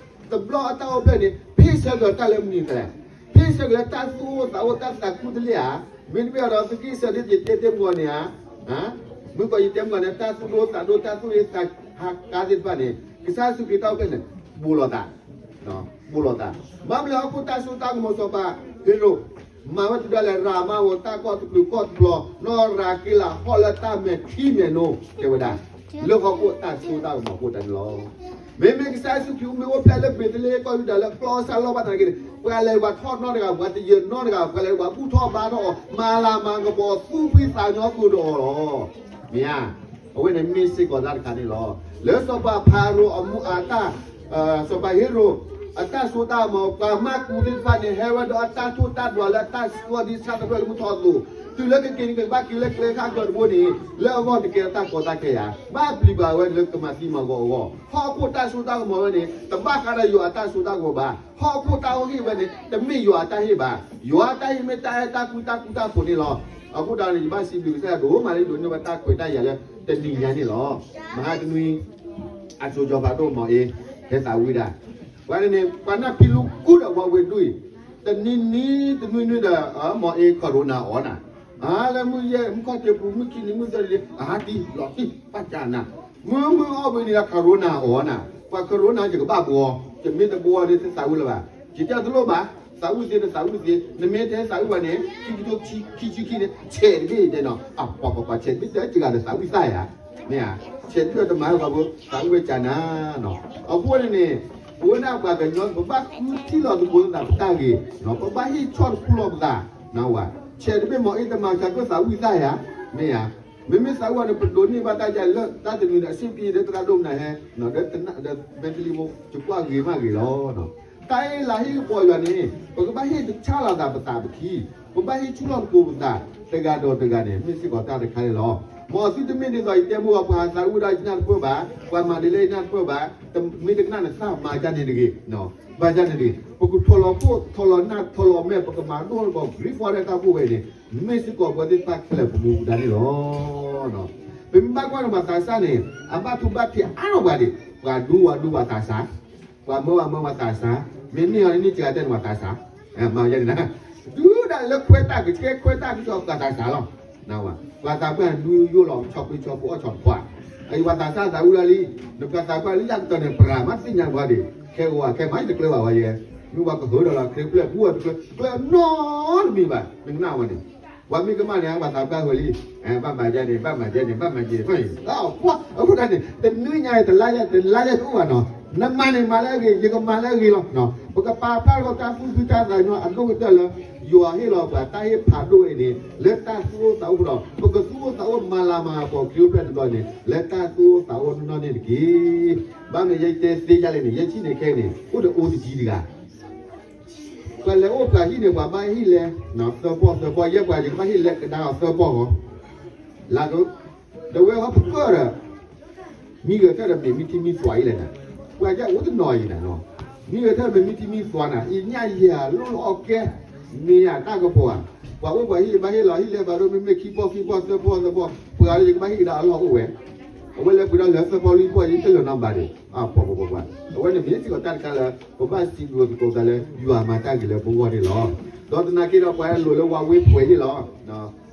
တဘျီအတၢ်အိၣ်ဖျဲၣ်န့ၣ် ဖ့ၣ်ဆၢက့ၤတၢ်လၢမနုၤလဲၣ်. ဖ့ၣ်ဆၢက့ၤလၢတၢ်သူၣ်အိၣ်သးအိၣ်တၢ်သးခုတလဲၣ်ဧါ. မ့တမ့ၢ်ဒီး သုက့ၤဆၢဒ်ယတဲတ့ၢ်မုၢ်ဂီၤန့ၣ်ဧါ. မုၢ်ကီးယတဲမုၢ်ဂီၤန့ၣ် တၢ်သူၣ်ဒိၣ်သးဒိၣ် တၢ်သူၣ်အ့ၣ်သးဟးကါသ့ၣ်တဖၣ်န့ၣ် ကစၢ်ယ့ၣ်ၡူးခရံာ်တၢ်အိၣ်ဖျဲၣ်န့ၣ် ဘူးလိာ်သး, ဘူးလိာ်သး. ဘၣ်မနုၤလဲၣ် ဟီၣ်ခိၣ်တၢ်စိတၢ်ကမီၤ စီၤပၤဟ့ၤရိာ် မၤဝဲတုၤဒၣ်လဲာ် ရၤမါဝီၤ တၢ်ကီၢ်တပျုၤကီၢ်တပျီၤ နီၢ်ရၤက့လးဟီၣ်လၢတၢ်မဲာ်ထံမဲာ်နိ တဲဝဲဒၣ် လၢဟီၣ်ခိၣ်တၢ်စိတၢ်ကမီၤအဃိတၢ်န့ၣ်လီၤ. မ့မ့ၢ်ကစၢ်ယ့ၣ်ၡူးခရံာ်မ့ၢ်အိၣ်ဖျဲၣ်လၢဘ့းသလ့ဟ့ၣ်ကီၢ်ယူဒၤလၢကျီစၢ်လီၢ်ဘၣ်သနာ်က့န့ၣ် ပှၤလဲၤဝဲထီၣ်နီတဂၤ ပှၤတယၢၤနီတဂၤ ပှၤလဲၤဝဲဘူၣ်ထီၣ်ဘါထီၣ်အီၤ မၤလၤမၤကပီၤသူၣ်ဖှံသးညီဃုာ်ဒီးအီၤလီၤ. မ့ၢ်ဧါ. အဝဲန့ၣ်မ့ၢ်စ့ၢ်ကီးတၢ်တခါန့ၣ်လီၤ. လၢစီၤပၤဖၤရိၤအမူအတၢ် စီၤပၤဟ့ၤရိာ် အတၢ်စိတၢ်ကမီၤ ပှၤမၢ်ကူသ့ၣ်တဖၣ်န့ၣ် ဟဲဝဲဒီးအတၢ်ထိၣ်တၢ်ဒွးလၢအတၢ်ဆှၢဒ်ဆၣ်တဖျၢၣ်လၢမုၢ်ထီၣ်အသိး တုၤလၢကက့ၤန့ၣ် ကဘၣ်က့ၤလၢကျဲခါကၢတဘိန့ၣ် လၢအဂီၢ်တကဲထီၣ်တၢ်ကီတၢ်ခဲဧါ, ဘၣ်ပျံၤဘၣ်ဝဲလၢကမၤသံမၤဂီၤအဂီၢ်, ဟီၣ်ခိၣ်တၢ်စိတၢ်ကမီၤဝဲန့ၣ် တဘၣ်ဃးဒီးယွၤအတၢ်စိတၢ်ကမီၤဘၣ်, ဟီၣ်ခိၣ်တၢ်အုၣ်က့ၤဝဲန့ၣ် တမ့ၢ်ယွၤအတၢ်ဟ့ၣ်ဘၣ်, ယွၤအတၢ်ဟ့ၣ်မ့ၢ်တၢ်အဲၣ်တၢ်ကွံတၢ်ဃူတၢ်ဖိးန့ၣ်လီၤ. အဃိသတးန့ၣ် ယဘၣ်စံးဘျုးကစၢ်ယွၤဒိၣ်မးလၢဒိးန့ၢ်ဝဲတၢ်ခွဲးတၢ်ယာ်လၢတနံၤညါန့ၣ်လီၤ. မဟါတနွံ အစိၤကၠီၤဖးဒိၣ်မီၤအ့ ဟဲသးဝံၣ်ဒၣ်, ပှၤန့ၣ်န့ၣ် ပှၤနၢ်ဖံလူၤကူဒီးဝါဝ့ၤဒူၣ်အံၤ, တနံၤနံၤတနွံနွံဒီး မီၤအ့ခီၣ်ရိနၤအီၣ်, အါ လၢမုၢ်ယဲၢ် မုၢ်ခီၣ်ထံးပူၤ မုၢ်ခံနံၤမုၢ်သၢနံၤ အဟးတံၢ်လီၤတံၢ် ဘၣ်ကနၤ, မုၢ်မုၢ်အီၣ်ဘှံးနံၤဒီးခီၣ်ရိနၤအီၣ်နၤ, ပှၤခီၣ်ရိနၤယကဘၣ်ဘှီ, ယမ့ၢ်တဘှီဒီးတသးဝံၣ်လၢၤဘၣ်, ယတဲတလိၣ်ဘၣ်, သးဝံၣ်သ့တသးဝံၣ်သ့, နမ့ၢ်တသးဝံၣ်ဘၣ်န့ၣ် ခံကထိခံဆံခံန့ၣ် ဆဲးတဘ့ၣ်တဲနီၤ, အပှၤပှၤပှၤဆဲးတဘ့ၣ်တဲတဂၤဒီးသးဝံၣ်သးယၤ, မ့ၢ်ဧါ, ဆဲးတဘ့ၣ်တမၤဟဲဃီဖိ သးဝံၣ်ဝဲကနၤနီၤ, အဃိန့ၣ်န့ၣ် ပဝဲဒၣ်ပှၤကညီ ပဘၣ်ဃုထံၣ်လီၤသကိးသးပတၢ်ဂ့ၤ, ပဘၣ်ဟ့ၣ်ဆီၣ်တခူလီၤပသး, နဝၤ, ဆဲးတဘ့ၣ်မီၤအ့တမၤကၢ်ကၢၣ်သးဝံၣ်သးယၤ, မ့ၢ်ဧါ, မ့မ့ၢ်သးဝံၣ်ဝဲန့ၣ် ပဒိးန့ၢ်ဘၣ်တၢ်ယၤလၢတၢ်တနံၤဒီးအစ့ပံဒီးသရၣ်ဒိၣ်မနုၤဟဲ, ဒီး ဒီး mentally ဖိ ယကွၢ်ဂ့ၤမးဂ့ၤလီၤ. တၢ်အ့ၣ်လၤဟ့ၣ်ကပီၤယွၤန့ၣ် ပကဘၣ်ဟ့ၣ်တဆၣ်လီၤသးပသးပခံ, ပဘၣ်ဟ့ၣ်ဆူၣ်လီၤသကိးပသး တဂၤဒီးတဂၤန့ၣ် မ့ၢ်စ့ၢ်ကီးတၢ်တခါန့ၣ်လီၤ. မ်အသုတမ့ၢ်ဒ်သိးယတဲမုၢ်ဂီၤ ပှၤဟးသးဝံၣ်ဒၣ်ယနၢ်တပၢၢ်ဘၣ်, ပှၤမၤဒ်လဲၣ်ယနၢ်တပၢၢ်ဘၣ်, မ့ၢ်တကနၣ်န့ၣ်သးမၤဒ်န့ၣ်တဂ့ၤ, မၤဒ်န့ၣ်တဂ့ၤ, ပကထီၣ်လီၤခိၣ်ထီၣ်လီၤနၢ်ထီၣ်လီၤမဲာ် ပကမၤဒိၣ်လၢပှၤ grief ဝဲဒၣ်တၢ်ကိၢ်ဝဲန့ၣ် မ့ၢ်စ့ၢ်ကီးပဝဲသ့ၣ်တဖၣ်ခဲလၢာ်ပမူပဒါန့ၣ်လီၤ. ပမ့ၢ်ဘၣ်ကွၢ်န့ၣ် ပှၤသးစၢ်န့ၣ် အဘၣ်ထူဘၣ်ဖျဲးအါထီၣ်ပှၤဒံး, ပှၤဒူပှၤဒူပှၤသးစၢ်, ပှၤမၢပှၤမၢပှၤသးစၢ်, မ့ၢ်န့ၢ်အီၤန့ၣ် န့ၢ်စှၤတဲန့ၣ်ပှၤသးစၢ်, မၤယဲန့ၣ်, ဒုဒၣ်လၢခွဲးတၢ်ကဆှဲခွဲးတၢ်ကစီၣ်ပှၤသးစၢ်လီၤ. ပှၤသးပှၢ်ဒူယိၣ်လီၤ ဆီၣ်ဖှံဆီၣ်ဖိအီၣ်ဆီၣ်တခွါ, အံၤပှၤသးစၢ်သးဝံၣ်လီၤလံ, နပှၤသးပှၢ်လၢယၤကတီၢ်န့ၣ် ပြၤမးသ့ၣ်ညါပှၤဒံး, ခဲဂီၤခဲမးယတကျၢၤဘၣ်ဝဲယဲ, မ့ၢ်ပှၤကဟၢဒီးလီၤ ခရံာ်ပျဲၢ်ပူၤအတကျၢၤ, ကျၢၤနီတမံၤဘၣ်, နကနၣ်ဝဲန့ၣ် ပှၤမ့ၢ်ကမၣ်န့ၣ် ပှၤသးပှၢ်ဝဲလံ, ဘၣ်မၤဒ်န့ၣ် ဘၣ်မၤဒ်န့ၣ် ဘၣ်မၤဒ်န့ၣ်, အဃိန့ၣ် တနွံညါအံၤ တလါညါ တလါညါတအိၣ်ဘၣ်နီၤ, နမၤန့ၣ်မၤလၢအဂ့ၤ, ယကမၤလၢအဂ့ၤလီၤ. ပကပာ်ဖျါထီၣ်တၢ်သူၣ်ဖှံတၢ်သးညီအဒိၣ်ကတၢၢ်လၢ ယွၤဟ့ၣ်လီၤပှၤတၢ်ဟ့ၣ်ဖးဒိၣ်အံၤန့ၣ် လၢတၢ်သူၣ်အိၣ်သးအိၣ်အဃိဒီး ပကသူၣ်အိၣ်သးအိၣ်မၤလၤမၤကပီၤခရံာ်အိၣ်ဖျဲၣ်တဘျီန့ၣ် လၢတၢ်သူၣ်အိၣ်သးအိၣ်နီၢ်နီၢ်န့ၣ်တက့ၢ်. ဘၣ်မနုၤယဲယတဲသ့ဒ်လဲၣ်န့ၣ် ယဲထံၣ်န့ၣ်ခဲအံၤန့ၣ် အိၣ်ဒီးအိၣ်တကံတဂၤ ပှၤလဲၤအိၣ်ပှၤဟံၣ်န့ၣ် ပှၤဘၣ်ဟ့ၣ်လဲၤ သၢပီၢ်သၢပီၢ် ယဲပှၤယကဘၣ်ဟ့ၣ်လဲၤကဒါအီၤသၢပီၢ်ဃီ, လၢက ဒီးဝဲဟီၣ်ပကၢၢ်ဒီး မံဂဲၤထၢၣ်ဒီးမ့ၢ်မံထံမံသွါအံၤလဲၣ်န့ၣ်, ပှၤယအိၣ်တနီၤအံၤန့ၣ်နီၤ, မံဂဲၤထၢၣ်မ့ၢ်မံထံမံသွါန့ၣ် အံၤညၣ်ယၤလိၣ်လၢအီၣ်ကဲ, မ့ၢ်ယတၢ်ကပီၤဧါ, ပှၤအိၣ်ပှၤဟ့ၣ်ဘၣ်ဟ့ၣ်လီၤ ဟ့ၣ်လဲၤဘၣ်ဒိၣ်မ့မ့ၢ်ခံပီၢ်ခံပီၢ်သၢပီၢ်သၢပီၢ် ပှၤလၢယကဘၣ်ဟ့ၣ်ကဒါအလီၢ်အိၣ်ဝဲ, အဝဲလဲၤပှ့ၤဒီးလၢသၢပီၢ်လွံၢ်ပီၢ်ယံၤတလၢာ်နီတဘျီဒံး, ပှၤပှၤပှၤပှၤ, အဝဲန့ၣ်မ့ၢ်စ့ၢ်ကီးတၢ်တခါလၢ ပဘၣ်စံးဘျုးသကိးသးလၢ ယွၤမၤတၢ်ဂ့ၤလၢပဂီၢ်န့ၣ်လီၤ. ဒီးသနာ်က့ဒီးပှၤလိၤလၢဝါဝ့ၢ်ပှဲၤယ့ၣ်လီၤ.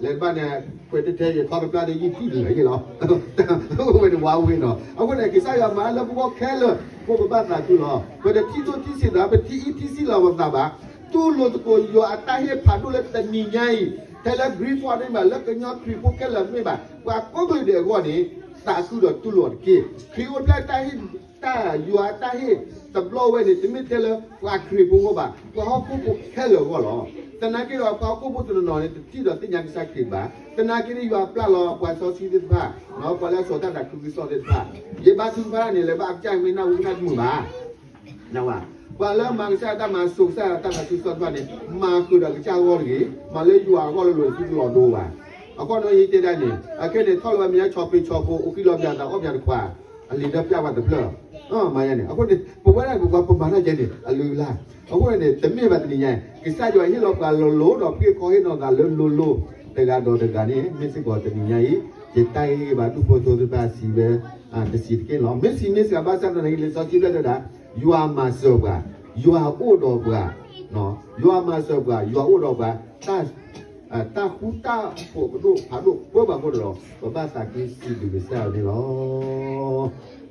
လဲၤတဘၣ်န့ၣ် ပှဲၤတထဲယခီတပျၢ်ဒီးယံာ်ထံၣ်တလၢာ်ယ့ၣ်လီၤ. ဝဲန့ၣ်ဝါဝ့ၢ်နီၤ, အဃိန့ၣ် ကစၢ်ယွၤမၤလၢပဂီၢ်ခဲလၢာ် ဖိပဘၣ်သးခုလီၤ. ပတထံၣ်သိၣ်ထံၣ်စံးသး ပထံၣ်အံၣ်ထံၣ်စံးလီၤပသးဘၣ်. တူၢ်လိာ်သကိးယွၤအတၢ်ဟ့ၣ်ဖးဒိၣ်လၢတနံၤညါအံၤ, ထဲလၢ Griffith န့ၣ်ဘၣ် လၢကညီခရံာ်ဖိခဲလၢာ်မ့ၢ်ဘၣ် ပှၤကိးကလုာ်ဒဲးအဂီၢ်န့ၣ် သးခုဒီးတူၢ်လိာ်အီၤတက့ၢ်. ခရံာ်အိၣ်ဖျဲၣ်တၢ်ဟ့ၣ် တၢ်ယွၤအတၢ်ဟ့ၣ်တဘျီဝဲန့ၣ် တမ့ၢ်ထဲလၢပှၤခရံာ်ဖိအဂီၢ်ဘၣ်, ပှၤဟီၣ်ခိၣ်ဖိခဲလၢာ်အဂီၢ်လီၤ. သနာ်က့ဒီးပှၤဟီၣ်ခိၣ်ဖိတနီၤနီၤန့ၣ် တထံၣ်ဒီးသ့ၣ်ညါကစၢ်ခရံာ်ဘၣ်. သနာ်က့န့ၣ် ယွၤပျၢ်လီၤပှၤစီဆှံသ့ၣ်တဖၣ်, ပှၤလၢအစိာ်တၢ်သးခုကစီၣ်သ့ၣ်တဖၣ်, ယဘါထုကဖၣ်တၢ်န့ၣ် လဲၤဘၣ်အကစၢ်မ့ၢ်နၢ်ဟူကနၣ်တမုာ်ဘၣ် နဝၤ, ပှၤလၢမၤကစၢ်တၢ်မၤစိၤကစၢ်တၢ်သးခုကစီၣ်တဖၣ်န့ၣ် မၤဃုာ်ဒီးကစၢ်အဂီၢ်တဂ့ၤ, မၤလၢယွၤအဂီၢ်လၢလိၤ သုတလီၤဒိဘၣ်. အခီပညီယတဲဒၣ်န့ၣ် အခဲန့ၣ် ထီၣ်လၢၤဘၣ်မ့ၢ်ဆီၣ်ဖှံဆီၣ်ဖိ အိၣ်ဃံလီၤပျးသးအီၣ်ပျးတခွါ, အလံၤဒၢပျၢ်ဝဲတဖျၢၣ်, မၤယါန့ၣ် အဃိန့ၣ် ပဝဲဒၣ်ပပှၤပမၤတၢ်ကဲန့ၣ် အလုၢ်အလၢ်, အဃိန့ၣ် တမ့ၢ်ဘၣ်တနံၤညါအံၤ ကစၢ်ယွၤဟ့ၣ်လီၤပှၤလိၤလိၤဒီး ပှ့ၤခီဟ့ၣ်နီၤသးလၢလိၤလိၤ တဂၤဒီးတဂၤန့ၣ် မ့ၢ်စ့ၢ်ကီးတနံၤညါအံၤ ယတၢ်ဂ့ၢ်ဂ့ၢ်ဘၣ်ဒူၣ်ဖိသ့ၣ်တဖၣ်စံးဝဲ တဆံးတက့ၢ်လီၤ. မ့ၢ်စံးမ့ၢ်စှၤဘၣ်ဆၣ်သနာ်က့ လံာ်စီဆှံဖျၢၣ်တဲဒၣ် ယွၤမၤစၢၤပှၤ, ယွၤအိၣ်ဒီးပှၤ, ယွၤမၤစၢၤပှၤ, ယွၤအိၣ်ဒီးပှၤ, တၢ်ဃူတၢ်ဖိးကဒိၣ်ဖးဒိၣ်ပၢဘၣ်အဃိဒီး ပဘၣ်သးက့ၤစံးဘျုးကစၢ်ယွၤန့ၣ်လီၤ.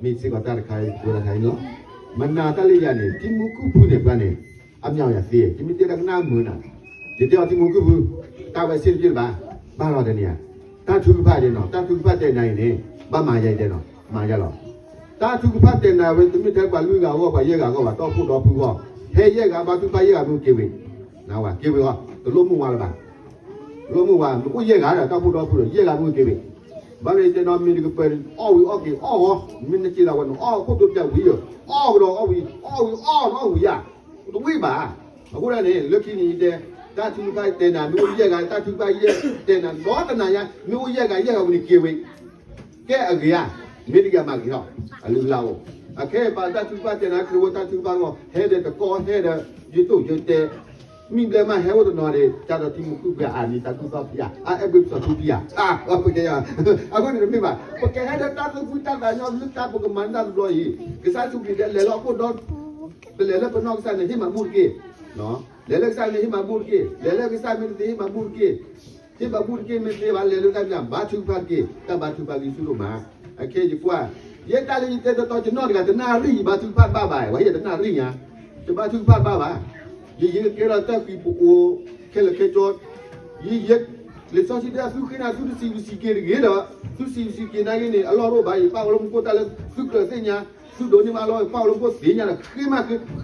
မ့ၢ်စ့ၢ်ကီးတၢ်တခါအံၤ ပဝဲဒၣ်တခါအံၤန့ၣ်လီၤ. မနၤတၢ်လၢယၤန့ၣ် ထံမူကုၢ်ဖုန့ၣ်ပှၤန့ၣ် အမြောက်အသးသ့, ယမ့ၢ်တဲတၢ်ကနၣ်မုာ်နၤ, ယတဲအီၤထံမူကုၢ်ဖု, တၢ်ဝဲဆ့ၣ်တဘျ့တဘၣ်, ဘၣ်လီၤတနံၤဧါ, တၢ်ထုကဖၣ်ဒ်နီၤ, တၢ်ထုကဖၣ်တဲနၤအံၤန့ၣ် ဘၣ်မၤယဲတဲနီၤ, မၤယဲလီၤ. တၢ်ထုကဖၣ်တဲနၤဝဲ တမ့ၢ်ထဲပှၤလွံၢ်ဂၤအဂီၢ် ပှၤယဲၢ်ဂၤအဂီၢ်ဘၣ်, တီၢ်ဖှိၣ်ဒီဖုအဂီၢ်, ဟဲယဲၢ်ဂၤဘါထုကဖၣ်ယဲၢ်ဂၤမ့ၢ်က့ၤဝံၤ, နဝၤ က့ၤဝံၤအီၤ, တလိၣ်မုၢ်ဝါလၢၤဘၣ်, တလိၣ်မုၢ်ဝါ, မ့ၢ်အိၣ်ယဲၢ်ဂၤဒီး တီၢ်ဖှိၣ်ဒီဖုဒီး ယဲၢ်ဂၤမ့ၢ်က့ၤဝံၤ, ဘၣ်မ့ၢ်တဲနီၤ မ့ၢ်တကပၢၤန့ၣ် အီၣ်ဝံၤအီၣ်က့ၤအီၣ်ဂီၤ, မ့ၢ်နစ့လီၤဝဲန့ၣ် အီၣ်ခိၣ်ဒိပျၢ်ဝံၤဧၢ, အီၣ်ကဒီးအီၣ်ဝံၤ, အီၣ်ဝံၤအီၣ်နီၣ်ဝံၤယၤ, တဝံၣ်ဘၣ်. အဃိဒၣ်န့ၣ် လၢခံန့ၣ်ယတဲ တၢ်ထုကဖၣ်တဲနၤ မ့ၢ်အိၣ်ယဲၢ်ဂၤ တၢ်ထုကဖၣ်ယဲၢ်တဲနၤ ဒီတနၤညါ မ့ၢ်အိၣ်ယဲၢ်ဂၤ ယဲၢ်ဂၤဝံၤန့ၣ်က့ၤဝံၤ ကဲအဂ့ၤဧါ, မ့ၢ်တဂ့ၤမၤဂ့ၤထီၣ်, အလုၢ်အလၢ်အိၣ်, အခဲအံၤပာ်တၢ်ထုကဖၣ်တဲနၤ ခရံာ်ဖိတၢ်ထုကဖၣ်အဂီၢ် ဟဲဒီးတကီ ဟဲဒီး ယတိၢ်ယတဲ မ့ၢ်ဘျဲၣ်မးဟဲအိၣ်တနီၤန့ၣ် ကၢ်ဒီးထံမူခုၣ်ပှဲၤအါမံၤ တၢ်ကူၣ်သီၣ်ဖံးဧါ, အအဲၣ်ဘှ့ၣ်ပစီၤထူဖံးဧါ, အဃိန့ၣ်တမ့ၢ်ဘၣ် ပကဟဲဒီးတၢ်သူၣ်ဖှံတၢ်သးညီ လၢတၢ်ပကမၤန့ၢ်တၢ်တဘျီအံၤ ကစၢ်ယ့ၣ်ၡူးခရံာ်တဲ လဲၤလီၤခိၣ်ဒီ ပလဲၤလၢပနီၢ်ကစၢ်န့ၣ် ဟ့ၣ်မၤဘူၣ်တက့ၢ်. လဲၤလၢကစၢ်န့ၣ်ဟ့ၣ်မၤဘူၣ်တက့ၢ်. လဲၤလၢကစၢ်မ့ၢ်တသ့ ဟ့ၣ်မၤဘူၣ်တက့ၢ်. ဟ့ၣ်မၤဘူၣ်တက့ၢ်မ့ၢ်တသ့ဘၣ် လဲၤလၢတၢ်မံၤ ဘါထုကဖၣ်တက့ၢ်. တၢ်ဘါထုကဖၣ်ဂံၢ်ဆူၣ်ဒိၣ်မး. အခဲယကွၢ် ယဲတၢ်လၢယတဲတတီၤ ယနီၣ်တဂၤ တနၣ်ရံၣ် ယဘါထုကဖၣ်တဘၣ်ဘၣ်, ဝဲယတနၣ်ရံၣ်ညါ ယဘါထုကဖၣ်တဘၣ်ဘၣ်. ယယဲကကဲထီၣ်တၢ်ဃံၤပအိ ခဲလၢာ်ခဲဆ့ ယယဲ လံာ်စီဆှံတဲ အသုဃ့နၤ သုတစံးဝံၤစံးက့ၤတဂ့ၤဒီး သုစံးဝံၤစံးက့ၤနာ်က့န့ၣ် အလီၢ်တအိၣ်ဘၣ်. ယပၢ်ဝဲလၢမူခိၣ်တၢ်လၢ သုကြၢးသ့ၣ်ညါ သုဒိးန့ၢ်မးလီၤ ယပၢ်ဝဲလၢမူခိၣ်သ့ၣ်ညါဒီး ဃ့မးဃ့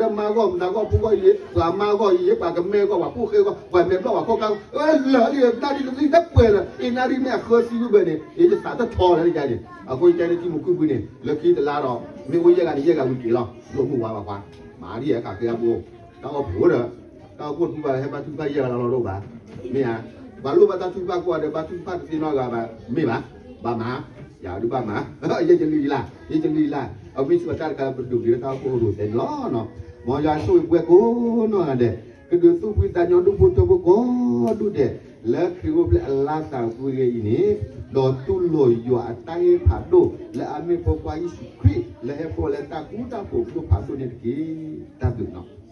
ဃ့မးဃ့လၢာ်ဒီး မါဂီၢ် မတၤဂီၢ် ဖိဂီၢ် ယယဲ ပှၤမါဂီၢ် ယယဲ ပှၤကမဲဂီၢ် ပှၤဖိၣ်ဃဲဂီၢ် ပှၤမဲာ်ဘျီၣ် ပှၤခီၣ်ကါ အၢ လၢာ်လံ နၣ်ရံၣ်တသ့တပှဲၤလၢာ် အ့ နၣ်ရံၣ်မ့ၢ်အဃၢသံဝဲဘၢန့ၣ် ယယသးတထီလၢယၤန့ၣ်. အဃိယတဲန့ၣ် ထံမူခုၣ်ဘုန့ၣ် လၢခံတလါဒီး မ့ၢ်အိၣ်ယဲၢ်ဂၤန့ၣ် ယဲၢ်ဂၤဝံၤက့ၤလီၤ လိၣ်မုၢ်ဝါဘၣ်ပှၤ မၤဒ်ယဲၢ်ခးဃ့အပူၤ တၢ်အိၣ်ဖှိၣ်ဒီး တၢ်အိၣ်ဖှိၣ်တဖုဘၣ် ဟဲဘါထုကဖၣ်ယဲၢ်ဂၤလီၤလီၤတအိၣ်ဘၣ်. မ့ၢ်ဧါ. ပှၤလိၣ်ဘၣ်တၢ်ထုကဖၣ်ကိးဂၤဒဲး ဘါထုကဖၣ်တသ့နီတဂၤဘၣ် မ့ၢ်ဘၣ်. ဘၣ်မၤ ယၤဒုးဘၣ်မၤ ယဲယလုၢ်ယလၢ် ယဲယလုၢ်ယလၢ် အမ့ၢ်စံးဘၣ်တၢ်တခါ ပဒိးက့ၤလၢတၢ်အိၣ်ဖှိၣ်အဒိးတဲန့ၣ်လီၤ. မ်ယွၤဆိၣ်ဂ့ၤပှၤကိးနီၢ်ဂၤဒဲး ကဒုးသူၣ်ဖှံသးညီဒူၣ်ဖိထၢဖိကိးဒူၣ်ဒဲး လၢခရံာ်အိၣ်ဖျဲၣ်အလါသးပှဲၤဂ့ၤအံၤန့ၣ် ဒီးတူၢ်လိာ်ယွၤအတၢ်ဂ့ၢ်ဖးဒိၣ် လၢအမ့ၢ်ဖိခွါယ့ၣ်ၡူးခရံာ် လၢဟဲဖှိၣ်လၢတၢ်ဃူတၢ်ဖိးဖးဒိၣ်န့ၣ်တက့ၢ်. တၢ်ဘျုး